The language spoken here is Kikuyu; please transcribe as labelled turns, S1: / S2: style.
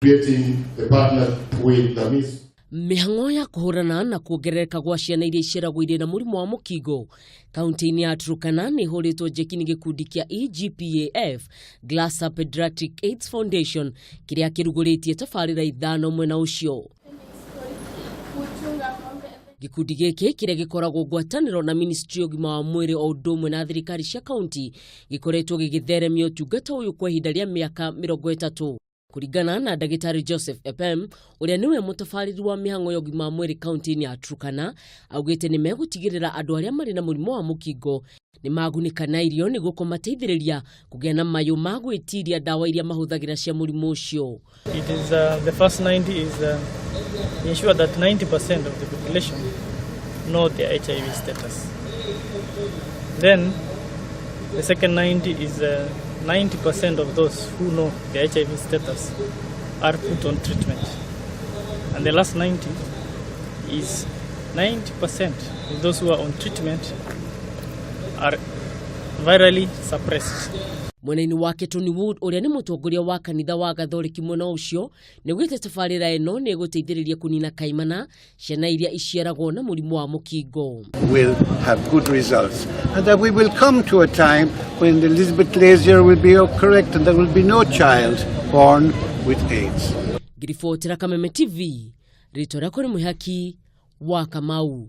S1: Creating the partner with the Miss
S2: Mĩhang'o ya kũhũrana na kuongerereka gwa ciana iria iceragwo irĩ na mũrimũ wa mũkingo kaunti-inĩ ya Turkana nĩ ĩhũrĩtwo njeki nĩ gĩkundi kĩa EGPAF, Glaser Pediatric AIDS Foundation, kĩrĩa kĩrugũrĩtie tabarĩra ithano mwena ũcio. Gĩkundi gĩkĩ kĩrĩa gĩkoragwo ngwatanĩro na ministry ya ũgima wa mwĩrĩ o ũndũ ũmwe na thirikari cia kaunti gĩkoretwo gĩgĩtheremia ũtungata ũyũ kwa ihinda rĩa mĩaka 30. Kũringana na ndagĩtarĩ Joseph Epem, ũrĩa nĩwe mũtabarĩri wa mĩhang'o ya ũgima wa mwĩrĩ kaunti-inĩ ya Turkana, augĩte nĩ megũtigĩrĩra andũ arĩa marĩ na mũrimũ wa mũkingo nĩ magunĩka na irio nĩguo kũmateithĩrĩria kũgĩa na mayũ ma gwĩtiria ndawa iria mahũthagĩra cia mũrimũ ũcio.
S3: It is the first 90 is ensure that 90% of the population know their HIV status. Then the second 90 is 90% of those who know their HIV status are put on treatment. And the last 90 is 90% of those who are on treatment are virally suppressed.
S2: Mwena-inĩ wake, Tony Wood, ũrĩa nĩ mũtongoria wa kanitha wa Gathoreki mwena ũcio, nĩ augĩte tabarĩra ĩno nĩ ĩgũteithĩrĩria kũnina kaimana ciana iria iciaragwo na mũrimũ wa mũkingo.
S4: Will have good results and that we will come to a time when Elizabeth Glaser will be correct and there will be no child born with AIDS.
S2: Ngiribotera Kameme TV, rĩtwa rĩakwa nĩ Mwĩhaki wa Kamau.